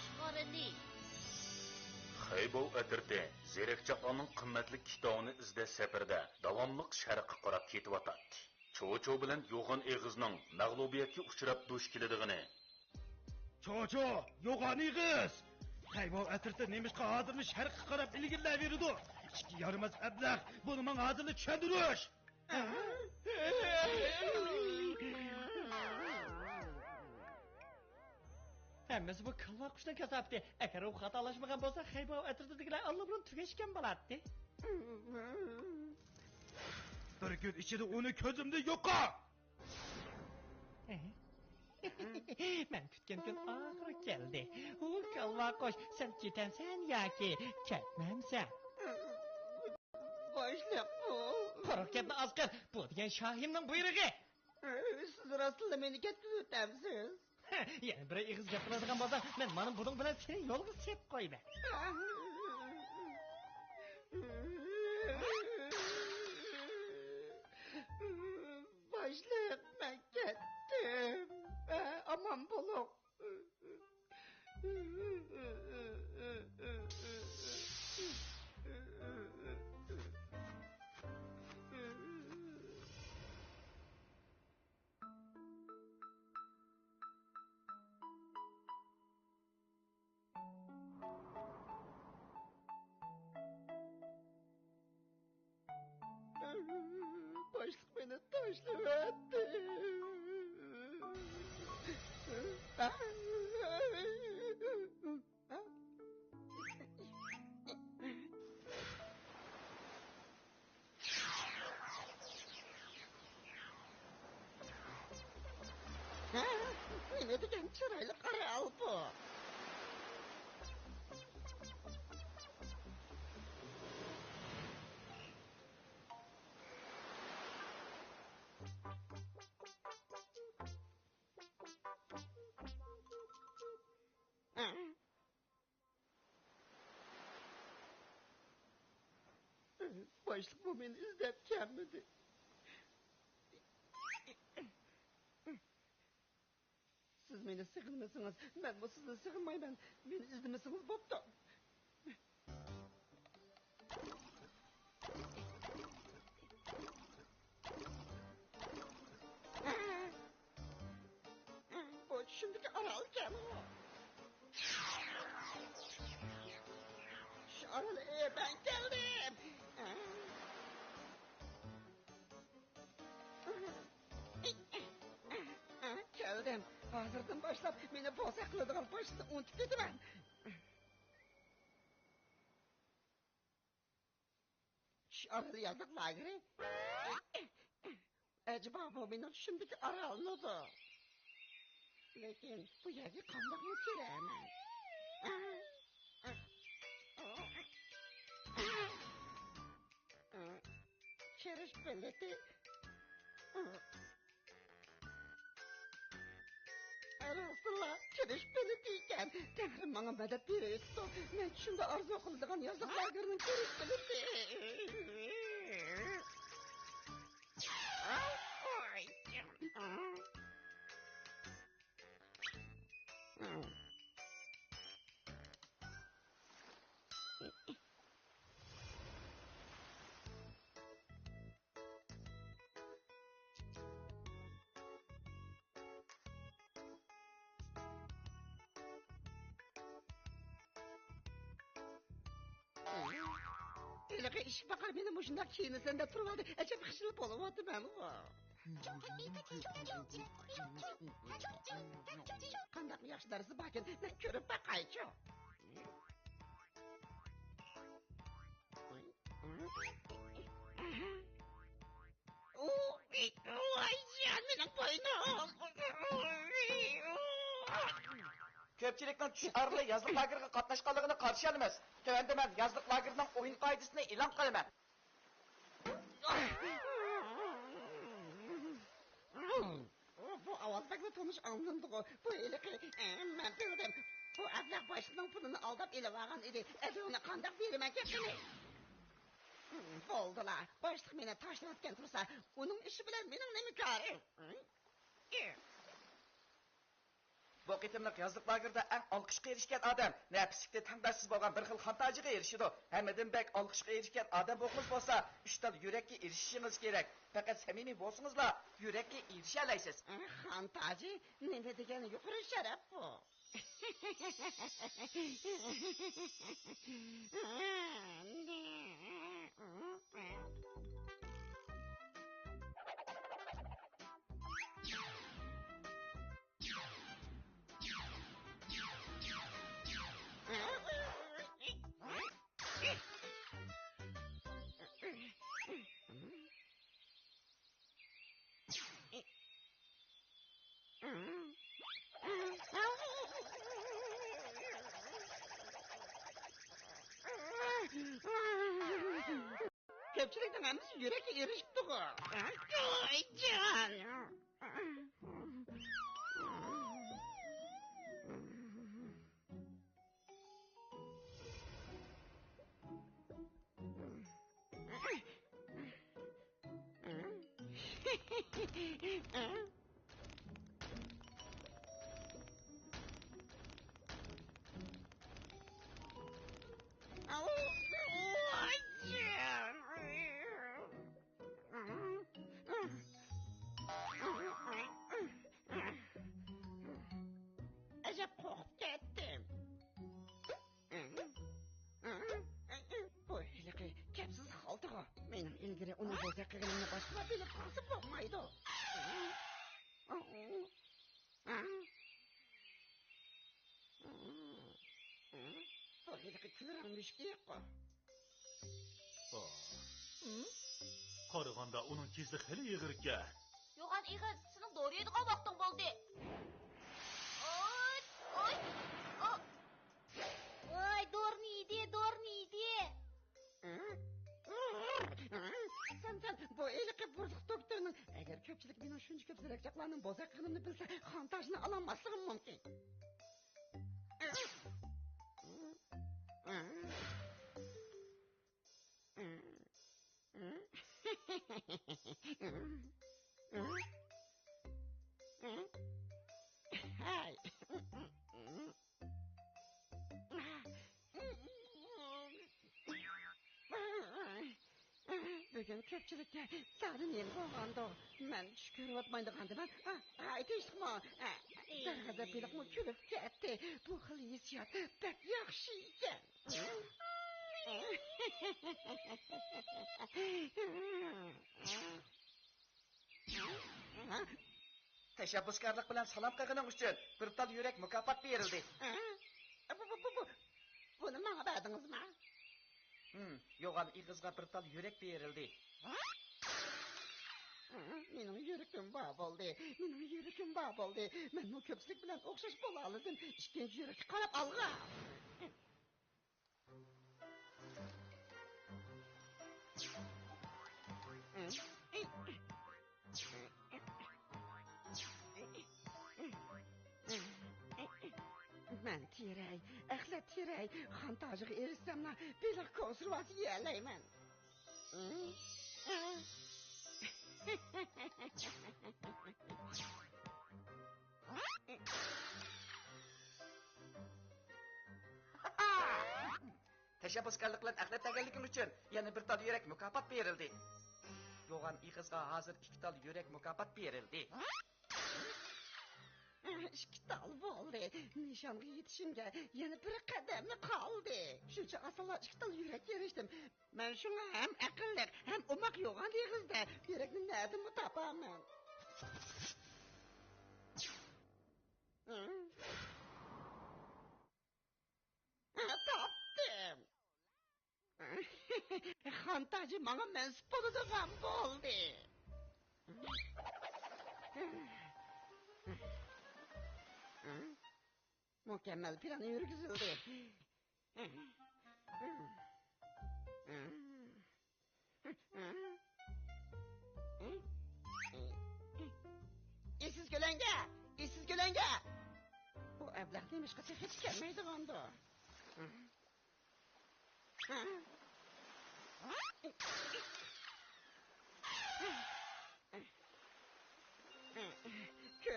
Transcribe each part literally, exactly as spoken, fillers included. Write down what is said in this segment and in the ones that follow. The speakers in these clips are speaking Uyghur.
ئىشغارىنى. خەيباۋ ئەترىتى زېرەكچاقلارنىڭ قىممەتلىك كىتابىنى ئىزدەش سەپىرىدە داۋاملىق شەرققە قاراپ كېتىۋاتاتتى. چوچو بىلەن يوغان ئېغىزنىڭ مەغلۇبىيەتكە ئۇچراپ دۇچ كېلىدىغىنى. چوچو، يوغان ئېغىز! خەيباۋ ئەترىتى نېمىشقا ھازىرمۇ شەرققە قاراپ ئىلگىرىلەۋېرىدۇ؟ ئىككى يارىماس ئەبلەخ، بۇنى ماڭا ھازىرلا چۈشەندۈرۈش! ھەممىسى بۇ كالۋا قۇشنىڭ كاساپىتى. ئەگەر ئۇ خاتالاشمىغان بولسا، خەيباۋ ئەترىتىدىكىلەر ئاللىبۇرۇن تۈگەشكەن بولاتتى. بىر كۈن ئىچىدە ئۇنى كۆزۈمدىن يوقا! مەن كۈتكەن كۈن ئاخىرى كەلدى. ئۇ كالۋا قۇش، سەن كېتەمسەن ياكى كەتمەمسەن؟ باشلىق بۇ. قۇرۇق گەپنى ئاز قىل. بۇ دېگەن شاھىمنىڭ بۇيرۇقى. سىز راستلا مېنى كەتكۈزۈۋېتەمسىز؟ يەنە بىر ئېغىز گەپ قىلىدىغان بولساڭ، مەن مانا بۇنىڭ بىلەن سېنى يولغا سېلىپ قويىمەن. باشلىق، مەن كەتتىم. ئامان بولۇڭ. باشلىق مېنى تاشلىۋەتتى. ھە؟ نېمە دېگەن چىرايلىق ئارال بۇ؟ باشلىقمۇ مېنى ئىزدەپ كەلمىدى. سىز مېنى سېغىنمىسىڭىز، مەنمۇ سىزنى سېغىنمايمەن. مېنى ئىزدىمىسىڭىز بوپتۇ. بۇ چۈشۈمدىكى ئارالكەنغۇ. چۈش ئارىلى، مەن كەلدىم. كەلدىم. ھازىردىن باشلاپ مېنى بوزەك قىلىدىغان باشلىقنى ئۇنتۇپ كېتىمەن. چۈش ئارىلى يازلىق لاگېرى. ئەجەبا، بۇ مېنىڭ چۈشۈمدىكى ئارالمىدۇ؟ لېكىن بۇ يەرگە قانداقمۇ كىرەمەن؟ كىرىش بېلىتى. راستلا، كىرىش بېلىتى ئىكەن. تەڭرىم ماڭا مەدەت بېرىۋېتىپتۇ. مەن چۈشۈمدە ئارزۇ قىلىدىغان يازلىق لاگېرنىڭ كىرىش بېلىتى. ھېلىقى ئىشىك پاقىر مېنى مۇشۇنداق كىيىنىسەن دەپ تۇرۇۋالدى. ئەجەب خىجىل بولۇۋاتىمەنغۇ. قانداقمۇ ياخشى نەرسە باركەن، مەن كۆرۈپ باقايچۇ. ۋاي، ۋاي، مېنىڭ بوينۇم! كۆپچىلىكنىڭ چۈش ئارىلى يازلىق لاگېرغا قاتناشقانلىقىنى قارشى ئالىمىز. تۆۋەندە مەن يازلىق لاگېرنىڭ ئويۇن قائىدىسىنى ئېلان قىلىمەن. بۇ ئاۋاز بەكلا تونۇش ئاڭلىنىدىغۇ. بۇ ھېلىقى، ئە، مەن بىلدىم. بۇ ئەبلەخ باشلىقنىڭ پۇلىنى ئالداپ ئېلىۋالغان ئىدى. ئەجىلىنى قانداق بېرىمەن گېپىنى؟ بولدىلا. باشلىق مېنى تاشلىۋەتكەن تۇرسا، ئۇنىڭ ئىشى بىلەن مېنىڭ نېمە كارىم؟ بۇ قېتىملىق يازلىق لاگېردا ئەڭ ئالقىشقا ئېرىشكەن ئادەم نەپىسلىكتە تەڭداشسىز بولغان بىر خىل خانتاجىغا ئېرىشىدۇ. ھەممىدىن بەك ئالقىشقا ئېرىشكەن ئادەم بولغىنىڭىز بولسا، ئۈچ تال يۈرەككە ئېرىشىشىڭىز كېرەك. پەقەت سەمىمىي بولسىڭىزلا، يۈرەككە ئېرىشەلەيسىز. خانتاجى نېمە دېگەن يۇقىرى شەرەپ بۇ! كۆپچىلىكنىڭ ھەممىسى يۈرەككە ئېرىشىپتىغۇ. ۋاي جان! ئەجەب قورقۇپ كەتتىم. بۇ ھېلىقى كەپسىز خالتىغۇ. مېنىڭ ئىلگىرى ئۇنىڭ بوزەك قىلغىنىمنى باشقىلار بىلىپ قالسا بولمايدۇ. بۇ ھېلىقى كۈل رەڭ مۈشۈككۇ. قارىغاندا ئۇنىڭ كېسىلى خېلى ئېغىركەن. يوغان ئېغىز، سېنىڭ دورا يەيدىغان ۋاقتىڭ بولدى. ئوي، ئوي، ئو. ۋاي، دورىنى يېدى، دورىنى يېدى. سەن، سەن، بۇ ھېلىقى بۇرۇتلۇق دوكتورنىڭ، ئەگەر كۆپچىلىك مېنىڭ شۇنچە كۆپ زېرەكچاقلارنىڭ بوزەك قىلغىنىمنى بىلسە، خانتاجنى ئالالماسلىقىم مۇمكىن. ھەي. بۈگۈن كۆپچىلىككە زادى نېمە بولغاندۇ؟ مەن چۈش كۆرۈۋاتمايدىغاندىمەن. ھاي، تىنچلىقمۇ؟ دەرغەزەپ بېلىقمۇ كۈلۈپ كەتتى. بۇ خىل ھېسسىيات بەك ياخشى ئىكەن. تەشەببۇسكارلىق بىلەن سالام قىلغىنىڭ ئۈچۈن بىر تال يۈرەك مۇكاپات بېرىلدى. بۇ، بۇ، بۇ، بۇ، بۇنى ماڭا بەردىڭىزمۇ؟ ھىم، يوغان ئېغىزغا بىر تال يۈرەك بېرىلدى. مېنىڭ يۈرىكىم بار بولدى. مېنىڭ يۈرىكىم بار بولدى. مەنمۇ كۆپچىلىك بىلەن ئوخشاش بولالىدىم. ئىككىنچى يۈرەككە قاراپ ئالغا. مەن تېرەي، ئەخلەت تېرەي، خانتاجىغا ئېرىشسەملا، بېلىق كونسېرۋاسى يېيەلەيمەن. تەشەببۇسكارلىق بىلەن ئەخلەتلەنگەنلىكىم ئۈچۈن يەنە بىر تال يۈرەك مۇكاپات بېرىلدى. يوغان ئېغىزغا ھازىر ئىككى تال يۈرەك مۇكاپات بېرىلدى. ئىككى تال بولدى. نىشانغا يېتىشىمگە يەنە بىر قەدەملا قالدى. شۇنچە ئاسانلا ئىككى تال يۈرەككە ئېرىشتىم. مەن شۇڭا ھەم ئەقىللىق، ھەم ئوماق يوغان ئېغىزدا يۈرەكنى نەدىنمۇ تاپارمەن؟ تاپتىم. خانتاجى ماڭا مەنسۇپ بولىدىغان بولدى. مۇكەممەل پىلان يۈرگۈزۈلدى. ئېسىز كۆلەڭگە! ئېسىز كۆلەڭگە! بۇ ئەبلەخ نېمىشقا تېخىچە كەلمەيدىغاندۇ؟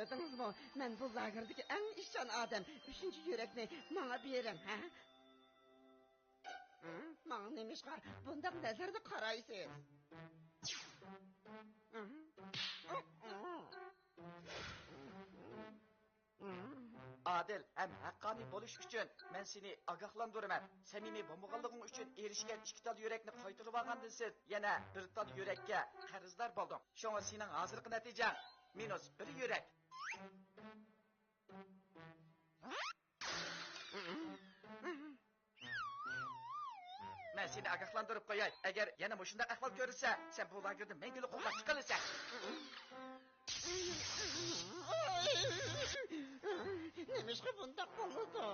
كۆردىڭىزمۇ؟ مەن بۇ لاگېردىكى ئەڭ ئىشچان ئادەم. ئۈچىنچى يۈرەكنى ماڭا بېرىڭ، ھە؟ ھە؟ ماڭا نېمىشقا بۇنداق نەزەردە قارايسىز؟ ھە؟ ئادىل ھەم ھەققانىي بولۇش ئۈچۈن مەن سېنى ئاگاھلاندۇرىمەن. سەمىمىي بولمىغانلىقىڭ ئۈچۈن ئېرىشكەن ئىككى تال يۈرەكنى قايتۇرۇۋالغاندىن سىز يەنە بىر تال يۈرەككە قەرزدار بولدۇڭ. شۇڭا سېنىڭ ھازىرقى نەتىجەڭ مىنۇس بىر يۈرەك. مەن سېنى ئاگاھلاندۇرۇپ قوياي، ئەگەر يەنە مۇشۇنداق ئەھۋال كۆرۈلسە، سەن بۇ لاگېردىن مەڭگۈلۈك قوغلاپ چىقىلىسەن. نېمىشقا بۇنداق بولىدۇ؟